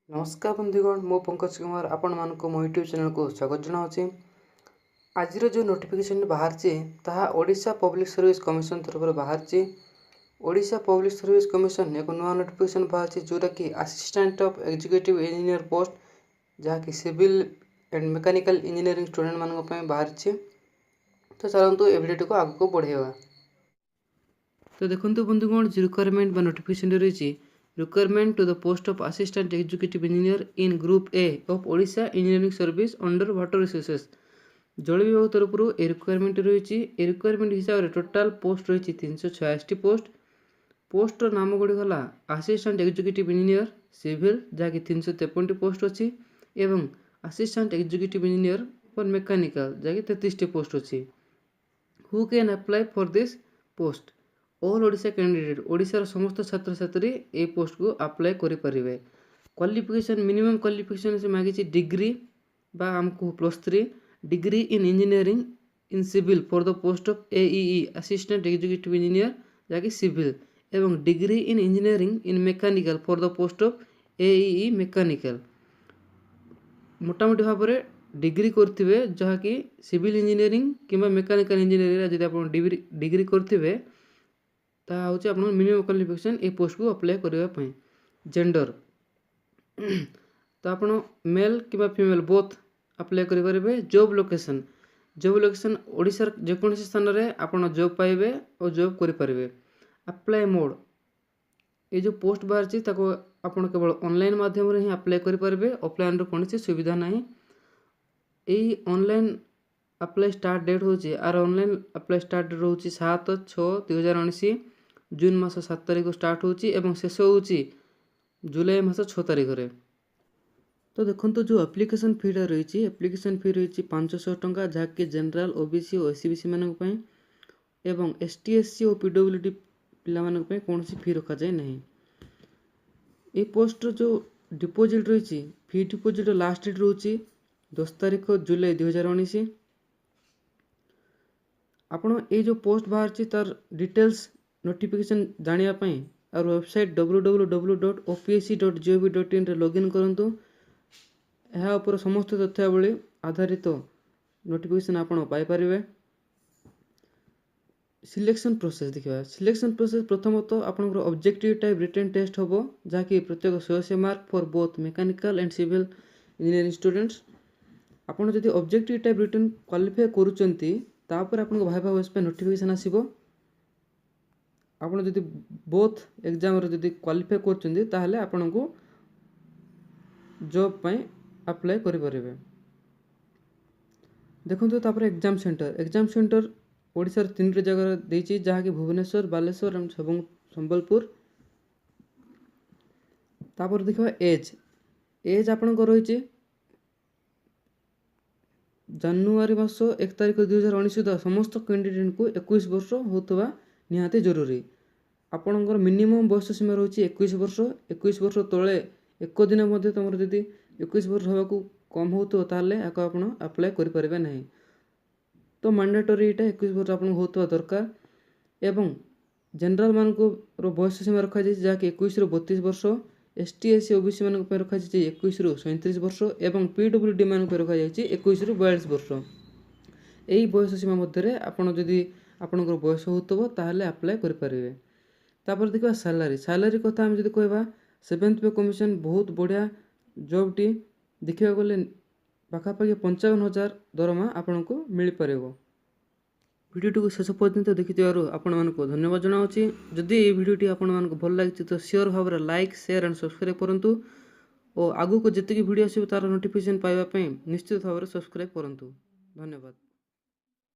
ନମସ୍କାର ବନ୍ଧୁଗଣ, ମୁଁ ପଙ୍କଜ କୁମାର ଆପଣମାନଙ୍କୁ ମୋ ୟୁଟ୍ୟୁବ୍ ଚ୍ୟାନେଲକୁ ସ୍ୱାଗତ ଜଣାଉଛି। ଆଜିର ଯେଉଁ ନୋଟିଫିକେସନ୍ ବାହାରିଛି, ତାହା ଓଡ଼ିଶା ପବ୍ଲିକ୍ ସର୍ଭିସ୍ କମିଶନ ତରଫରୁ ବାହାରିଛି। ଓଡ଼ିଶା ପବ୍ଲିକ୍ ସର୍ଭିସ୍ କମିଶନ ଏକ ନୂଆ ନୋଟିଫିକେସନ୍ ବାହାରିଛି, ଯେଉଁଟାକି Assistant of Executive Engineer post, ଯାହାକି ସିଭିଲ୍ ଆଣ୍ଡ ମେକାନିକାଲ ଇଞ୍ଜିନିୟରିଂ ଷ୍ଟୁଡେଣ୍ଟମାନଙ୍କ ପାଇଁ ବାହାରିଛି। ତ ଚାଲନ୍ତୁ, ଏ ଭିଡ଼ିଓଟିକୁ ଆଗକୁ ବଢ଼ାଇବା। ତ ଦେଖନ୍ତୁ ବନ୍ଧୁଗଣ, ଯେଉଁ ରିକ୍ୱାରମେଣ୍ଟ ବା ନୋଟିଫିକେସନ୍ଟି ରହିଛି, recruitment to the post of Assistant Executive Engineer in Group A of Odisha Engineering Service under Water Resources। ଜଳ ବିଭାଗ ତରଫରୁ ଏ ରିକ୍ୱାରମେଣ୍ଟ ରହିଛି। ଏ ରିକ୍ୱାରମେଣ୍ଟ ହିସାବରେ ଟୋଟାଲ ପୋଷ୍ଟ ରହିଛି 386ଟି ପୋଷ୍ଟ। ପୋଷ୍ଟର ନାମ ଗୁଡ଼ିକ ହେଲା ଆସିଷ୍ଟାଣ୍ଟ ଏକ୍ଜିକ୍ୟୁଟିଭ୍ ଇଞ୍ଜିନିୟର ସିଭିଲ୍, ଯାହାକି 353ଟି ପୋଷ୍ଟ ଅଛି, ଏବଂ Assistant Executive Engineer for Mechanical, ଯାହାକି 33ଟି ପୋଷ୍ଟ ଅଛି। Who can apply for this post? All Odisha candidate। ଓଡ଼ିଶାର ସମସ୍ତ ଛାତ୍ରଛାତ୍ରୀ ଏଇ ପୋଷ୍ଟକୁ ଆପ୍ଲାଏ କରିପାରିବେ। କ୍ୱାଲିଫିକେସନ୍, ମିନିମମ୍ କ୍ୱାଲିଫିକେସନ୍ ସେ ମାଗିଛି ଡିଗ୍ରୀ ବା ଆମକୁ +3 degree in engineering in civil for the post of AEE, Assistant Executive Engineer, ଯାହାକି ସିଭିଲ୍, ଏବଂ degree in engineering in mechanical for the post of AEE Mechanical। ମୋଟାମୋଟି ଭାବରେ ଡିଗ୍ରୀ କରିଥିବେ, ଯାହାକି ସିଭିଲ୍ ଇଞ୍ଜିନିୟରିଂ କିମ୍ବା ମେକାନିକାଲ ଇଞ୍ଜିନିୟରିଂରେ ଯଦି ଆପଣ ଡିଗ୍ରୀ କରିଥିବେ, ତାହା ହେଉଛି ଆପଣଙ୍କ ମିନିମମ୍ କ୍ୱାଲିଫିକେସନ୍ ଏଇ ପୋଷ୍ଟକୁ ଆପ୍ଲାଏ କରିବା ପାଇଁ। ଜେଣ୍ଡର ତ ଆପଣ ମେଲ୍ କିମ୍ବା ଫିମେଲ୍ ବୋଥ୍ ଆପ୍ଲାଏ କରିପାରିବେ। ଜବ୍ ଲୋକେସନ୍, ଜବ୍ ଲୋକେସନ୍ ଓଡ଼ିଶାର ଯେକୌଣସି ସ୍ଥାନରେ ଆପଣ ଜବ୍ ପାଇବେ ଓ ଜବ୍ କରିପାରିବେ। ଆପ୍ଲାଏ ମୋଡ଼୍, ଏ ଯେଉଁ ପୋଷ୍ଟ ବାହାରିଛି, ତାକୁ ଆପଣ କେବଳ ଅନଲାଇନ୍ ମାଧ୍ୟମରେ ହିଁ ଆପ୍ଲାଏ କରିପାରିବେ। ଅଫଲାଇନ୍ର କୌଣସି ସୁବିଧା ନାହିଁ। ଏଇ ଅନଲାଇନ୍ ଆପ୍ଲାଏ ଷ୍ଟାର୍ଟ ଡେଟ୍ ହେଉଛି, ଆର ଅନଲାଇନ୍ ଆପ୍ଲାଏ ଷ୍ଟାର୍ଟ ଡେଟ୍ ରହୁଛି 7/6/2019। ଜୁନ୍ ମାସ 7 ତାରିଖ ଷ୍ଟାର୍ଟ ହେଉଛି ଏବଂ ଶେଷ ହେଉଛି ଜୁଲାଇ ମାସ 6 ତାରିଖରେ। ତ ଦେଖନ୍ତୁ, ଯେଉଁ ଆପ୍ଲିକେସନ୍ ଫିଟା ରହିଛି, ଆପ୍ଲିକେସନ୍ ଫି ରହିଛି 500 ଟଙ୍କା, ଯାହାକି ଜେନେରାଲ, ଓ ବି ସି ଓ ଏସ୍ ଇ ବି ସି ମାନଙ୍କ ପାଇଁ ଏବଂ ଏସ୍ ଟି, ଏସ୍ ସି ଓ ପି ଡବ୍ଲ୍ୟୁ ଡି ପିଲାମାନଙ୍କ ପାଇଁ କୌଣସି ଫି ରଖାଯାଇ ନାହିଁ। ଏଇ ପୋଷ୍ଟର ଯେଉଁ ଡିପୋଜିଟ୍ ରହିଛି, ଫି ଡିପୋଜିଟ୍ର ଲାଷ୍ଟ ଡେଟ୍ ରହୁଛି 10 ତାରିଖ ଜୁଲାଇ 2019। ଆପଣ ଏଇ ଯେଉଁ ପୋଷ୍ଟ ବାହାରିଛି, ତାର ଡିଟେଲ୍ସ ନୋଟିଫିକେସନ୍ ଜାଣିବା ପାଇଁ ଆଉ ୱେବସାଇଟ୍ www.opsc.gov.inରେ ଲଗ୍ଇନ୍ କରନ୍ତୁ। ଏହା ଉପରେ ସମସ୍ତ ତଥ୍ୟାବଳୀ ଆଧାରିତ ନୋଟିଫିକେସନ୍ ଆପଣ ପାଇପାରିବେ। ସିଲେକ୍ସନ୍ ପ୍ରୋସେସ୍ ଦେଖିବା। ସିଲେକ୍ସନ୍ ପ୍ରୋସେସ୍, ପ୍ରଥମତଃ ଆପଣଙ୍କର ଅବଜେକ୍ଟିଭ୍ ଟାଇପ୍ ରିଟେନ୍ ଟେଷ୍ଟ ହେବ, ଯାହାକି ପ୍ରତ୍ୟେକ 100 100 mark for both mechanical and civil engineering students। ଆପଣ ଯଦି ଅବଜେକ୍ଟିଭ୍ ଟାଇପ୍ ରିଟେନ୍ କ୍ୱାଲିଫାଏ କରୁଛନ୍ତି, ତାପରେ ଆପଣଙ୍କ ଭାଇଭା ଭଏସ୍ ପାଇଁ ନୋଟିଫିକେସନ୍ ଆସିବ। ଆପଣ ଯଦି ବୋଥ୍ ଏକ୍ଜାମ୍ରେ ଯଦି କ୍ୱାଲିଫାଏ କରୁଛନ୍ତି, ତାହେଲେ ଆପଣଙ୍କୁ ଜବ୍ ପାଇଁ ଆପ୍ଲାଏ କରିପାରିବେ। ଦେଖନ୍ତୁ, ତାପରେ ଏକ୍ଜାମ୍ ସେଣ୍ଟର। ଏକ୍ଜାମ୍ ସେଣ୍ଟର ଓଡ଼ିଶାର ତିନିଟି ଜାଗାରେ ଦେଇଛି, ଯାହାକି ଭୁବନେଶ୍ୱର, ବାଲେଶ୍ୱର ଏବଂ ସମ୍ବଲପୁର। ତାପରେ ଦେଖିବା ଏଜ୍। ଏଜ୍ ଆପଣଙ୍କର ରହିଛି, ଜାନୁଆରୀ ମାସ 1 ତାରିଖ 2019 ସୁଦ୍ଧା ସମସ୍ତ କ୍ୟାଣ୍ଡିଡେଟ୍ଙ୍କୁ 21 ବର୍ଷ ହେଉଥିବା ନିହାତି ଜରୁରୀ। ଆପଣଙ୍କର ମିନିମମ୍ ବୟସ ସୀମା ରହୁଛି 21 ବର୍ଷ। 21 ବର୍ଷ ତଳେ ଏକ ଦିନ ମଧ୍ୟ ତୁମର ଯଦି 21 ବର୍ଷ ହେବାକୁ କମ୍ ହେଉଥିବ, ତାହେଲେ ଏହାକୁ ଆପଣ ଆପ୍ଲାଏ କରିପାରିବେ ନାହିଁ। ତ ମାଣ୍ଡାଟୋରି ଏଇଟା, 21 ବର୍ଷ ଆପଣଙ୍କୁ ହେଉଥିବା ଦରକାର। ଏବଂ ଜେନେରାଲମାନଙ୍କର ବୟସ ସୀମା ରଖାଯାଇଛି, ଯାହାକି 21ରୁ 32 ବର୍ଷ। ଏସ୍ ଟି, ଏସ୍ ସି, ଓ ବି ସି ମାନଙ୍କ ପାଇଁ ରଖାଯାଇଛି 21ରୁ 37 ବର୍ଷ ଏବଂ ପି ଡବ୍ଲ୍ୟୁ ଡି ମାନଙ୍କ ପାଇଁ ରଖାଯାଇଛି 21ରୁ 42 ବର୍ଷ। ଏହି ବୟସ ସୀମା ମଧ୍ୟରେ ଆପଣ ଯଦି ଆପଣଙ୍କର ବୟସ ହେଉଥିବ, ତାହେଲେ ଆପ୍ଲାଏ କରିପାରିବେ। ତାପରେ ଦେଖିବା ସାଲାରୀ। ସାଲାରୀ କଥା ଆମେ ଯଦି କହିବା, ସେଭେନ୍ଥ ପେ କମିଶନ ବହୁତ ବଢ଼ିଆ ଜବ୍ଟି। ଦେଖିବାକୁ ଗଲେ ପାଖାପାଖି 55,000 ଦରମା ଆପଣଙ୍କୁ ମିଳିପାରିବ। ଭିଡ଼ିଓଟିକୁ ଶେଷ ପର୍ଯ୍ୟନ୍ତ ଦେଖିଥିବାରୁ ଆପଣମାନଙ୍କୁ ଧନ୍ୟବାଦ ଜଣାଉଛି। ଯଦି ଏହି ଭିଡ଼ିଓଟି ଆପଣମାନଙ୍କୁ ଭଲ ଲାଗିଛି, ତ ସିଓର ଭାବରେ ଲାଇକ୍, ସେୟାର ଆଣ୍ଡ ସବସ୍କ୍ରାଇବ୍ କରନ୍ତୁ ଓ ଆଗକୁ ଯେତିକି ଭିଡ଼ିଓ ଆସିବ, ତା'ର ନୋଟିଫିକେସନ୍ ପାଇବା ପାଇଁ ନିଶ୍ଚିତ ଭାବରେ ସବସ୍କ୍ରାଇବ୍ କରନ୍ତୁ। ଧନ୍ୟବାଦ।